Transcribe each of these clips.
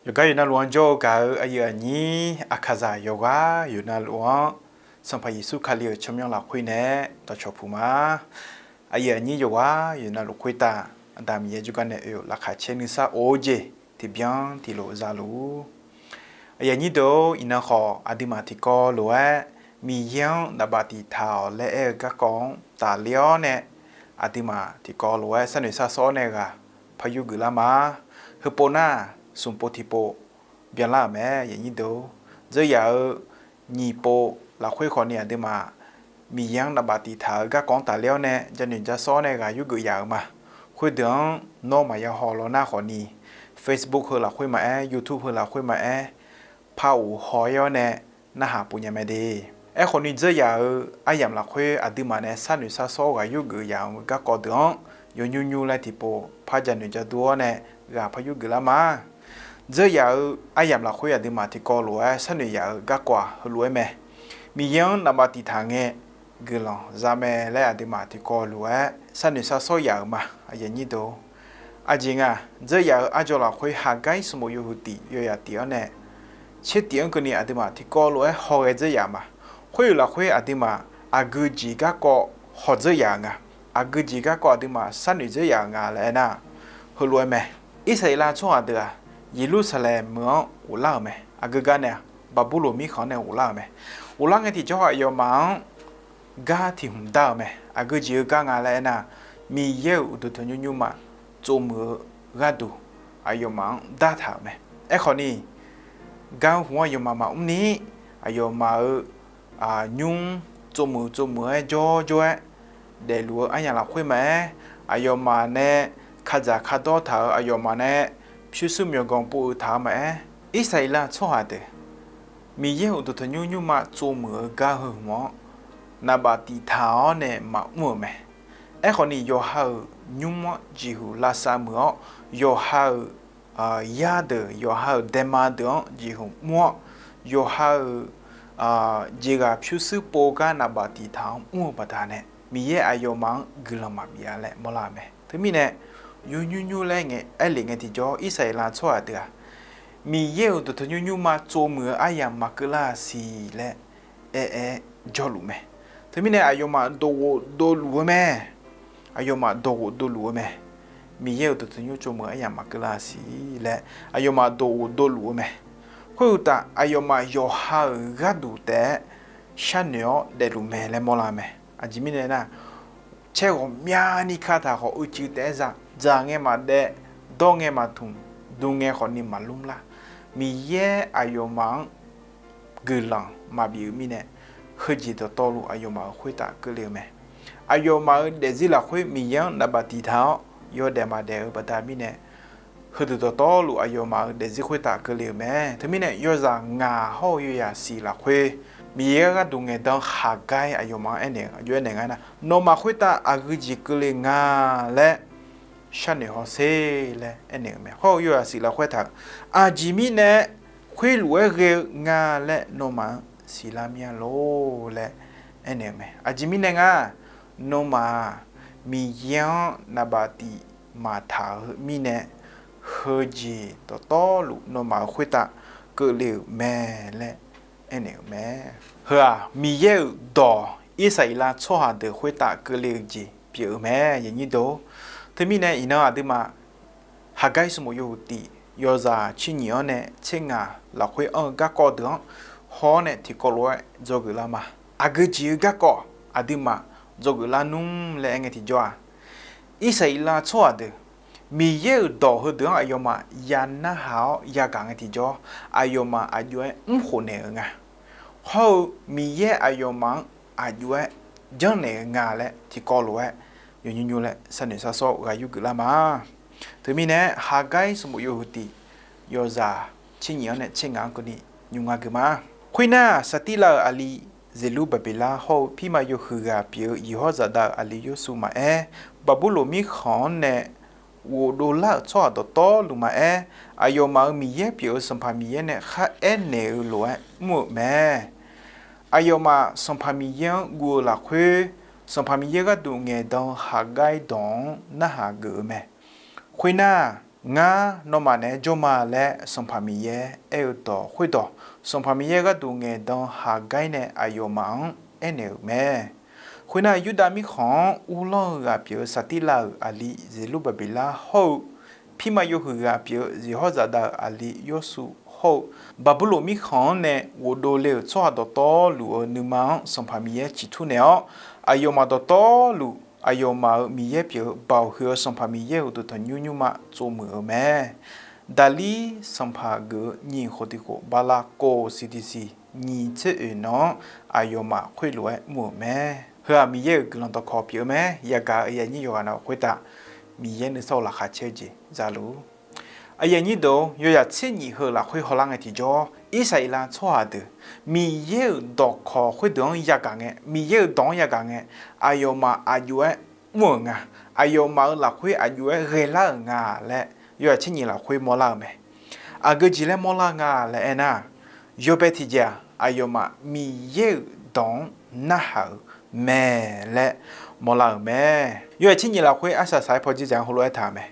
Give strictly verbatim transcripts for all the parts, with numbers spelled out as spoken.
Yawqgar yawqnavluf-anr jawr-eu gaq-eu aqyuif aqnyir, aqkaqzaq yawqghaq yawqnavluf-anr, Sanqpaq Yeqsur Kali-euq tsawrmyanr lafkhoer nae dawqcawq puq ma. Aqyuif aqnyir yawqghaq yawqnavluf khoertav, Aqda Miqyaer jawrgar nae oe-euq laqkhaq caer nuisar of-eu jeq tiqbyan tiqlof za luf-ur. Aqyuif aqnyir deuq-or, iqnan khawf aqduimaf tiqkawv lof-aer Miqyaer-anr naqbaf tiqtaq-awq laer aer-eu garkawv-anr tafler-awr nae, aqduimaf tiqkawv lof-aer sharnoeq sharsawr-awr nae ghaq par yurgeuf lar ma. Heupov nar, smqpov tiqpov byanlar-euq mae. Dzeur yaf-eu nyiq pov lafkhoer khawfni aqduimaf Miqyaer-anr naqbaf tiqtaq-eu garkawv-anr tafler-awr nae janoeq jasawr-awr nae ghaq yurgeuf yaf-euq ma. Khoerdeuq-anr nawr maqya haw law nar khawfni, Facebook heu lafkhoer maqaer, YouTube heu lafkhoer maqaer, par of haw-ir-awr nae narhaq pov nya mae de. Aerkhawfni dzeur yaf-eu aryamq lafkhoer aqduimaf nae sharnoeq sharsawr ghaq yurgeuf yaf-euq garkawv deuq-anr, yawnymr nymr laer tiqpov par janoeq jadur-awr nae ghaq par yurgeuf lar ma. Dzeur yaf-eu aryamq lafkhoer aqduimaf tiqkawv lof-aer sharnoeq yaf-eu garkawv-aq heulof-aer mae. Miqyaer-anr naqbaf tiqtaq ngae guiqlanq za mae laer aqduimaf tiqkawv lof-aer sharnoeq sharsawr yaf-euq ma. Aqjeq nga, dzeur yaf-eu arjawr lafkhoer Haqgair sanqbof yawhuiq tif yawyaq tif-anr nae tser tif-anr keuvni aqduimaf tiqkawv lof-aer hawghae dzeur yaf ma. Khoer-euq lafkhoer aqduimaf aqgeu jeq garkawv hawdzeur yaf-euq nga. Aqgeu jeq garkawv aqduimaf sharnoeq dzeur yaf-euq nga laer aernar, heulof-aer mae. Irsaqleqlav tsawrhaq deuq-aq, Yeqlursaqlaeq meuq-anr ghoflar-euq mae. Aqgeu gar nae-aq, Baqburloq mirkhanq-anr nae ghoflar-euq mae. Ghoflar ngae tiqjawr aqyawfmaf-anr gar tiq hmq dar-euq mae. Aqgeu jeq-eu gar nga laer aernar, Miqyaer-euq uqduq tanqnymr nymrma tsovmuiq-eu gharduq aqyawfmaf-anr dartaq-euq mae. Aerkhawfni, gar hmq-anr aqyawfmaf maqmr ni, aqyawfmaf-euq nymr tsovmuiq tsovmuiq-aer jawrjawr-aer daefluf-eu aryamq lafkhoer maqaer, aqyawfmaf nae kadzaq kadawr taq-euq, aqyawfmaf nae pyurshuir myawqganq pov-eu taq-eu maqaer, Irsaqleqlav tsawrhaq deuq Miqyaer-euq uqduq tanqnymr nymrma tsovmuiq-eu gar heu hmq-anr naqbaf tiqtaq-awr nae maqmr-euq mae. Aerkhawfni yawqha-euq nymr-anr jeqhuq lavsav muiq-awr, yawqha-euq yar deuq, yawqha-euq daema deuq-anr jeqhuq mr-awr, yawqha-euq jeqghaq pyurshuir pov gar naqbaf tiqtaq-anr mr-eu baqdanae, Miqyaer aqyawfmaf-anr guiqlanq maqbif-a laer mawrlar-euq mae. Teumirnae, yawnymr nymr laer aerlef ngae tiqjawr Irsaqleqlav tsawrhaq deuq-aq, Miqyaer-euq uqduq tanqnymr nymrma tsovmuiq-eu aryamq maqkeuv lar-a siq laer aer-aer jawrluf mae. Teumirnae aqyawfmaf dawqghof dovluf-eu mae. Aqyawfmaf dawqghof dovluf-eu mae. Miqyaer-euq uqduq tanqnymr tsovmuiq-eu aryamq maqkeuv lar-a siq laer aqyawfmaf dawqghof dovluf-eu mae. Khoer uqtaf aqyawfmaf yawqha-euq gharduq taef-aer sharnoeq-awr daefluf mae laer mawrlar mae. Aqjeq mirnae nar, caer ghawqmyani kataq khawf uicuiv taef-aer za, dzaq ngae maqdaev, dawr ngae maqtmq, dm ngae khawfni maqlmr lar. Miqyaer aqyawfmaf-anr guiqlanq maqbif-eu mirnae, heujeq dawqtawvluf aqyawfmaf-euq khoertav keuvle-eu mae. Aqyawfmaf-euq daefzir lafkhoer Miqyaer-anr naqbaf tiqtaq-awr yawdaef maqdaef-eu baqda mirnae, heudeuq dawqtawvluf aqyawfmaf-euq daefzir khoertav keuvle-euq mae. Teumirnae yawzaq ngaq hawr-eu yawyaq siq lafkhoer Miqyaer gharduq ngaeqdan Haqgair aqyawfmaf-anr aernaeq-eu aqjox aernaeq nga nar, nawmaf khoertav aqgeu jeq keuvle nga laer sharnoeq hawsher laer aernaeq-euq mae. Hawr-eu yawyaq siq lafkhoer taq-euq, aqjeq mirnae khoerlof-aer ghae-eu nga laer nawmaf-anr siqlar mir-a lor laer aernaeq-euq mae. Aqjeq mirnae nga, nawmaf-aq Miqyaer-anr naqbaf tiq maqtaq-eu mirnae, heujeq dawqtawvluf nawmaf-euq khoertav keuvle-euq mae laer aernaeq-euq mae. Heu-aq Miqyaer-euq dawq Irsaqleqlav tsawrhaq deuq khoertav keuvle-eu jeq pyeuf-eu mae. Teumirnae iqnan aqduimaf Haqgair smq yawhuiq tif yawzaq tser nyiq-anr nae tser ngaq lafkhoer anr-eu garkawv deuq-anr haw-awr nae tiqkawv lof-aer dzawgeuf lar ma. Aqgeu jeq-eu garkawv aqduimaf dzawgeuf lar nmr laer aer ngae tiqjawr-aq, Irsaqleqlav tsawrhaq deuq Miqyaer-euq dawq heudeuq-anr aqyawfmaf ya narhaq-awr yagaq ngae tiqjawr, aqyawfmaf aqjox-aer mrkhof naeq-euq nga. Hawr-eu Miqyaer aqyawfmaf-anr aqjox-aer janrnaeq-eu nga laer tiqkawv lof-aer yawnymr nymr laer sharnoeq sharsawr ghaq yurgeuf lar ma. Teumirnae Haqgair sanqbof yawhuiq tif yawzaq tser nyiq-anr nae tser ngaq-anr keuvni nymr nga geuf ma. Khoernar, Saqtirlav-euq aqli Zeqlurbaqbeqlar hawr-eu pirma yawhuiq ghaq pyeuf-eu Yawhawr zaqdav-euq aqli Yorsuv maqaer, Baqburloq mirkhanq-anr nae ghofdov lar-euq tsawrhaq dawqtawvluf maqaer, aqyawfmaf-euq Miqyaer pyeuf-eu Sanqpaq Miqyaer nae kharaer naeq-eu lof-aer mr-euq mae. Aqyawfmaf Sanqpaq Miqyaer-anr guv-eu lafkhoer, Sanqpaq Miqyaer gharduq ngaeqdan-eu Haqgair dawq-anr narhaq geuf-eu mae. Khoernar, Ngar nawmaf naeq-aer jawr ma laer Sanqpaq Miqyaer aer-eu dawq khoerdawq, Sanqpaq Miqyaer gharduq ngaeqdan Haqgair nae aqyawfmaf-anr aernaeq-euq mae. Khoernar, Yurdav mirkhanq-anr uvlanr-eu ghaq pyeuf-eu Saqtirlav-euq aqli Zeqlurbaqbeqlar hawr-eu, pirma yawhuiq ghaq pyeuf-eu Zeqhawrzaqdav-euq aqli Yawrshuv hawr-eu, Baqburloq mirkhanq-anr nae ghofdov le-euq tsawrhaq dawqtawvluf-eu nuima-anr Sanqpaq Miqyaer ciqtur naeq-awr, aqyawfmaf dawqtawvluf aqyawfmaf-euq Miqyaer pyeuf-eu baoq huiq-eu Sanqpaq Miqyaer-euq uqduq tanqnymr nymrma tsovmuiq-eu mae. Daqlir sanqpaq geuf-eu nyiq khof tiq khof bala kof siq tiq siq nyiq tser oeq nan-anr aqyawfmaf khoerlof-aer mr-euq mae. Heu-aq Miqyaer-euq guiqlanq dawqkawq pyeuf-eu mae. Yagaq-eu aqyuif aqnyir yawqghaq navluf khoertav Miqyaer nuisar-eu laqkhaq caer-eu jeq za luf. Aqyuif aqnyir deuq-or, yawzaq tser nyif heu lafkhoer hawlar ngae tiqjawr, Irsaqleqlav tsawrhaq deuq Miqyaer-euq dawqkawq khoerdeuq-anr yagaq ngae, Miqyaer-euq dawq-anr yagaq ngae, aqyawfmaf aqjox-aer mr-euq nga, aqyawfmaf-euq lafkhoer aqjox-aer ghaelar-euq nga laer yawzaq tser nyif lafkhoer mawrlar-euq mae. Aqgeu jeq laer mawrlar nga laer aernar, yawbae tiqjeq-aq, aqyawfmaf Miqyaer-euq dawq-anr narhaq-euq mae laer mawrlar-euq mae. Yawzaq tser nyif lafkhoer arsaq saq-aer pawdzer dzaq-anr heulof-aer taq-euq mae.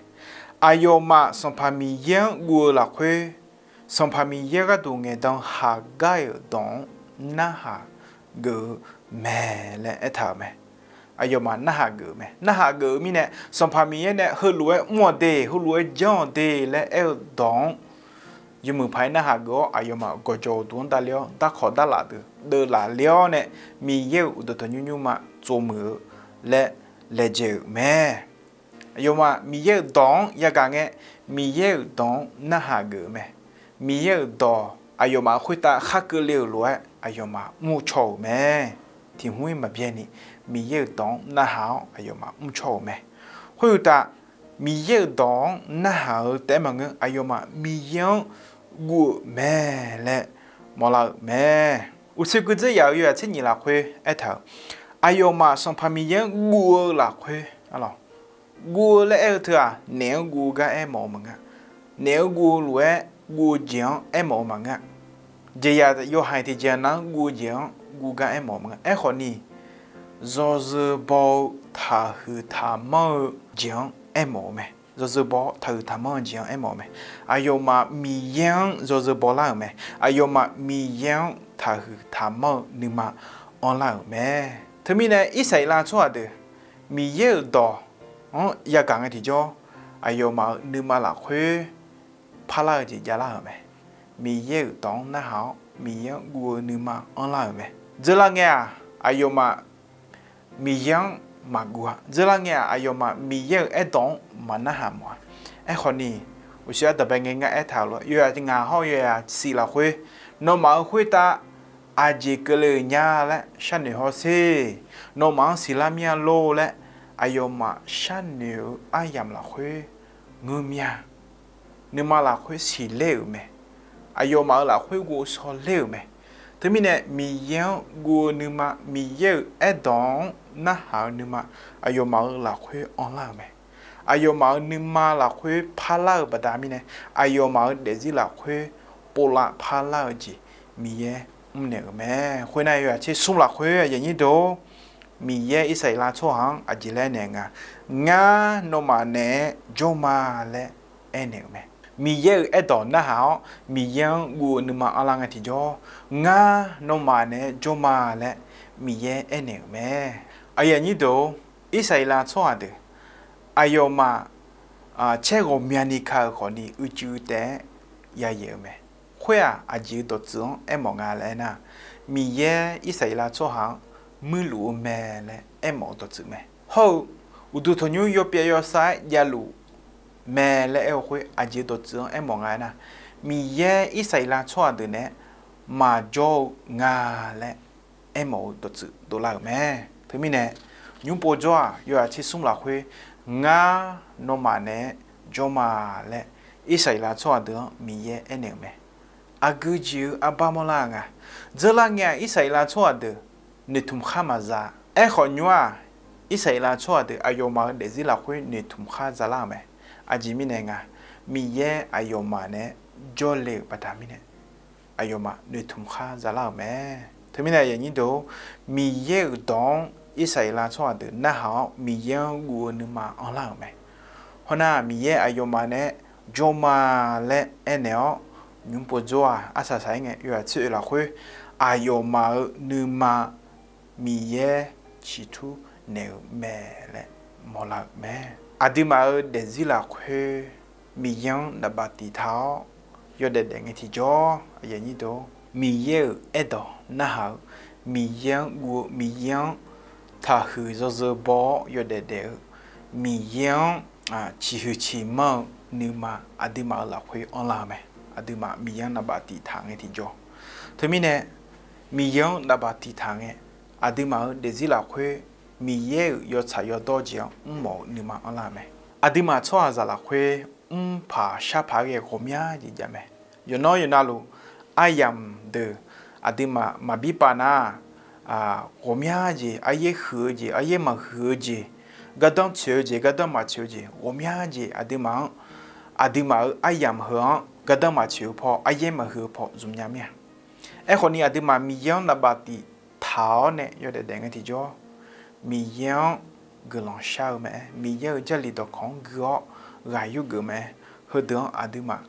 Aqyawfmaf Sanqpaq Miqyaer-anr guv-eu lafkhoer, Sanqpaq Miqyaer gharduq ngaeqdan Haqgair-euq dawq-anr narhaq geuf-eu mae laer aertaq-euq mae. Aqyawfmaf narhaq geuf-eu mae. Narhaq geuf-eu mirnae, Sanqpaq Miqyaer nae heulof-aer mr-awq de, heulof-aer janr-awq de laer aer-eu dawq-anr yawmuiq paq-aer narhaq geuf-awr, aqyawfmaf gawqjawq uqduq-anr davler-awr, darkawq darlaf deuq deuvlaf ler-awr nae, Miqyaer-euq uqduq tanqnymr nymrma tsovmuiq-eu laer laejae-euq mae. Aqyawfmaf Miqyaer-euq dawq-anr yagaq ngae, Miqyaer-euq dawq-anr narhaq geuf-eu mae. Miqyaer-euq dawq aqyawfmaf khoertav khar keuvle-euq lof-aer aqyawfmaf mrcaw-euq mae. Tiq hmq-ir maqbyaer ni Miqyaer-euq dawq-anr narhaq-awr aqyawfmaf mrcaw-euq mae. Khoeruqtaf, Miqyaer-euq dawq-anr narhaq-eu taef-aer maqngeur, aqyawfmaf Miqyaer-anr guv-euq mae laer mawrlar-euq mae. Uqtsoeq keuv dzeur yaf-euq yawzaq tser nyif lafkhoer aertaq-euq, aqyawfmaf Sanqpaq Miqyaer-anr guv-eu lafkhoer, guv-eu laer aer-eu teu-aq, naef-anr guv-eu gar aermawf-eu maqngeur. Naef-anr guv-eu lof-aer guv-eu jeq-anr aermawf-eu maqngeur-a. Jeqzaq yawhaiq tiqjeq nav-anr guv-eu jeq-anr guv gar aermawf-eu maqngeur. Aerkhawf ni, yawzeu baw-eu taqhuiq taqmanr-eu jeq-anr aermawf-eu mae. Yawzeu baw-awr taqhuiq taqmanr-eu jeq-anr aermawf-eu mae. Aqyawfmaf Miqyaer-anr yawzeu bawlar-euq mae. Aqyawfmaf Miqyaer-anr taqhuiq taqmanr-eu nuima anrlar-euq mae. Teumirnae Irsaqleqlav tsawrhaq deuq Miqyaer-euq dawq-anr yagaq ngae tiqjawr, aqyawfmaf-euq nuima lafkhoer parlar-eu jeq javlar-euq mae. Miqyaer-euq dawq-anr narhaq-awr Miqyaer-anr guv-eu nuima anrlar-euq mae. Dzeurlar ngae-aq, aqyawfmaf Miqyaer-anr maqguv-a. Dzeurlar ngae-aq, aqyawfmaf Miqyaer-euq aerdawq-anr maqnarhaq mawf-a. Aerkhawf ni, uqshoe ardanqbae ngae ngar aertaq-euq lof-aer, yawzaq ngaq hawr-eu yawzaq siq lafkhoer, nawmaf-euq khoertav aqjeq keuvle-euq nya laer sharnoeq hawsher. Nawmaf-anr siqlar mir-a lor laer aqyawfmaf sharnoeq-eu aryamq lafkhoer ngeur mir-a. Nuima lafkhoer siqler-euq mae. Aqyawfmaf-euq lafkhoer ghovshaw ler-euq mae. Teumirnae Miqyaer-anr guv-eu nuima, Miqyaer-euq aerdawq-anr narhaq-eu nuima, aqyawfmaf-euq lafkhoer anrlar-euq mae. Aqyawfmaf-euq nuima lafkhoer parlar-eu baqda mirnae, aqyawfmaf-euq daefzir lafkhoer povlav parlar-eu jeq Miqyaer mrnaeq-euq mae. Khoernar, yawzaq tser smr lafkhoer aqyuif aqnyir deuq-or, Miqyaer Irsaqleqlav tsawrhaq-anr aqjeq laer aernaeq nga, Ngar nawmaf naeq-aer jawr ma laer aernaeq-euq mae. Miqyaer-euq aerdawq narhaq-awr Miqyaer-anr guv-eu nuima anrlar ngae tiqjawr, Ngar nawmaf naeq-aer jawr ma laer Miqyaer aernaeq-euq mae. Aqyuif aqnyir deuq-or, Irsaqleqlav tsawrhaq deuq aqyawfmaf caer ghawqmyani ka-euq khawfni uicuiv taef-aer yayaeq-eu mae. Khoer-aq, aqjeq-eu dawqtsuif-anr aermawf nga laer aernar, Miqyaer Irsaqleqlav tsawrhaq-anr muirluf-eu mae laer aermawf-eu dawqtsuif mae. Hawr-eu uqduq tanqnymr yawpyaev yawsav-aer javluf mae laer aer-eu khoer aqjeq-eu dawqtsuif-anr aermawf nga aernar, Miqyaer Irsaqleqlav tsawrhaq deuq naeq-aer maqjawr-eu nga laer aermawf-eu dawqtsuif dovlar-euq mae. Teumirnae, nymr pov jawr-aq, yawzaq tser smr lafkhoer, Ngar nawmaf naeq-aer jawr ma laer Irsaqleqlav tsawrhaq deuq-anr Miqyaer aernaeq-euq mae. Aqgeu jeq-eu arbar mawrlar-eu nga. Dzeurlar ngae-aq, Irsaqleqlav tsawrhaq deuq noeqtmq khar maqza. Aerkhawf nymr-aq, Irsaqleqlav tsawrhaq deuq aqyawfmaf-euq daefzir lafkhoer noeqtmq khar zalar-euq mae. Aqjeq mirnae nga, Miqyaer aqyawfmaf naeq-aer jawrle-euq baqda mirnae, aqyawfmaf noeqtmq khar zalar-euq mae. Teumirnae, Miqyaer-euq dawq-anr Irsaqleqlav tsawrhaq deuq narhaq-awr Miqyaer-anr guv-eu nuima anrlar-euq mae. Hawnar, Miqyaer aqyawfmaf naeq-aer jawr ma laer aernaeq-awr, nymr pov jawr-aq, arsaq saq-aer ngae, yawhaq tser oeq lafkhoer aqyawfmaf-euq nuima Miqyaer ciqtur naeq-euq mae laer mawrlar-euq mae. Aqduimaf-euq daefzir lafkhoer Miqyaer-anr naqbaf tiq taq-awr yawdaef daef ngae tiqjawr, Miqyaer-euq aerdawq narhaq-eu, Miqyaer-anr guv-eu, Miqyaer-anr taqhuiq yawzeu baw-awr yawdaef daef-eu, Miqyaer-anr ciqhuiq ciqmanr-eu nuima aqduimaf-euq lafkhoer anrlar-eu mae. Aqduimaf Miqyaer-anr naqbaf tiq taq ngae tiqjawr. Teumirnae Miqyaer-anr naqbaf tiq taq ngae, aqduimaf-euq daefzir lafkhoer Miqyaer-euq yawtsaq yawdawr jeq-anr mrmawf-eu nuima anrlar-eu mae. Aqduimaf tsawrhaqzaq lafkhoer mrpaq sharpaq-aer ghae ghawqmya jeq jav mae. Yawqnan yawqnavluf aryamq deuq aqduimaf maqbir pav nar, ghawqmya jeq, aryaer huiq-eu jeq, aryaer maqhuiq-eu jeq, gardanr tsoeq-eu jeq, gardanr maqtsoeq-eu jeq, ghawqmya jeq aqduimaf-anr, aqduimaf-euq aryamq heu-anr gardanr maqtsoeq-eu paw, aryaer maqhuiq-eu paw zmq nya mir-a. Aerkhawf ni aqduimaf Miqyaer-anr naqbaf tiq taq-awr nae yawdaef daef ngae tiqjawr, Miqyaer-anr guiqlanq shar-eu mae. Miqyaer-euq Jarlif dawqkawq-anr gui-awr ghaq yurgeuf mae. Heudeuq-anr aqduimaf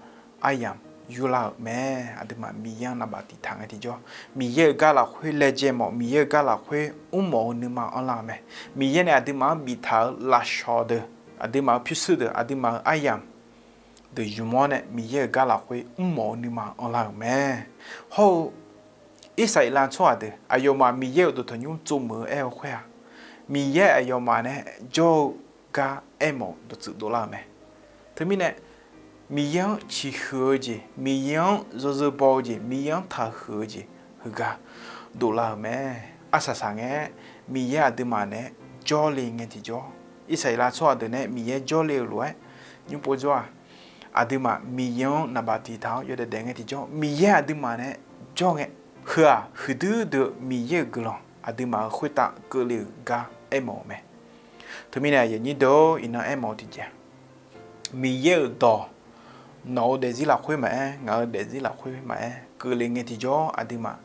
aryamq yurlar-euq mae. Aqduimaf Miqyaer-anr naqbaf tiq taq ngae tiqjawr, Miqyaer-euq gar lafkhoer laejae mawf, Miqyaer-euq gar lafkhoer mrmawf-eu nuima anrlar-eu mae. Miqyaer nae aqduimaf-anr biftaq-euq lafshawq deuq, aqduimaf-euq pyurshuir deuq, aqduimaf-euq aryamq deuq ymq-awr nae Miqyaer-euq gar lafkhoer mrmawf-eu nuima anrlar-euq mae. Hawr-eu Irsaqleqlav tsawrhaq deuq aqyawfmaf Miqyaer-euq dawqtawq nymr tsovmuiq-eu aer-eu khoer-aq, Miqyaer aqyawfmaf nae jawr-eu gar aermawf-eu dawqtsuif dovlar-euq mae. Teumirnae Miqyaer-anr ciqhuiq-eu jeq, Miqyaer-anr yawzeu baw-eu jeq, Miqyaer-anr taqhuiq-eu jeq heugar dovlar-euq mae. Arsaq saq ngae, Miqyaer aqduimaf nae jawrle ngae tiqjawr, Irsaqleqlav tsawrhaq deuq nae Miqyaer jawrle-euq lof-aer nymr pov jawr-aq, aqduimaf Miqyaer-anr naqbaf tiq taq-awr yawdaef daef ngae tiqjawr, Miqyaer aqduimaf nae jawr ngae, heu-aq huiqdui dui-eu Miqyaer-euq guiqlanq aqduimaf-euq khoertav keuvle-euq gar aermawf-eu mae. Teumirnae aqyuif aqnyir deuq-or, iqnan aermawf-eu tiqjeq, Miqyaer-euq dawq nawq-eu daefzir lafkhoer maqaer, ngaq-euq daefzir lafkhoer maqaer keuvle ngae tiqjawr, aqduimaf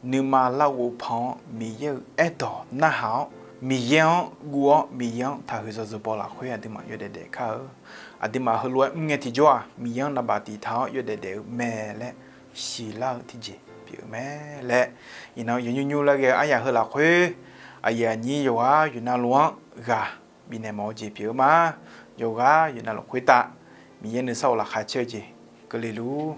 nuima larghov pan-awr Miqyaer-euq aerdawq narhaq-awr, Miqyaer-anr guv-awr Miqyaer-anr taqhuiq yawzeu baw lafkhoer aqduimaf yawdaef daef kar-eu. Aqduimaf heulof-aer mr ngae tiqjawr-aq, Miqyaer-anr naqbaf tiq taq-awr yawdaef daef-eu mae laer siqlar-eu tiqjeq pyeuf-eu mae laer, iqnan yawnymr nymr lar ghae-eu aryaq heu lafkhoer aqyuif aqnyir yawqghaq yawqnavluf-anr ghaq bifnaeq mawf-eu jeq pyeuf-eu ma. Yawqghaq yawqnavluf khoertav Miqyaer nuisar of laqkhaq caer-eu jeq keuvle luf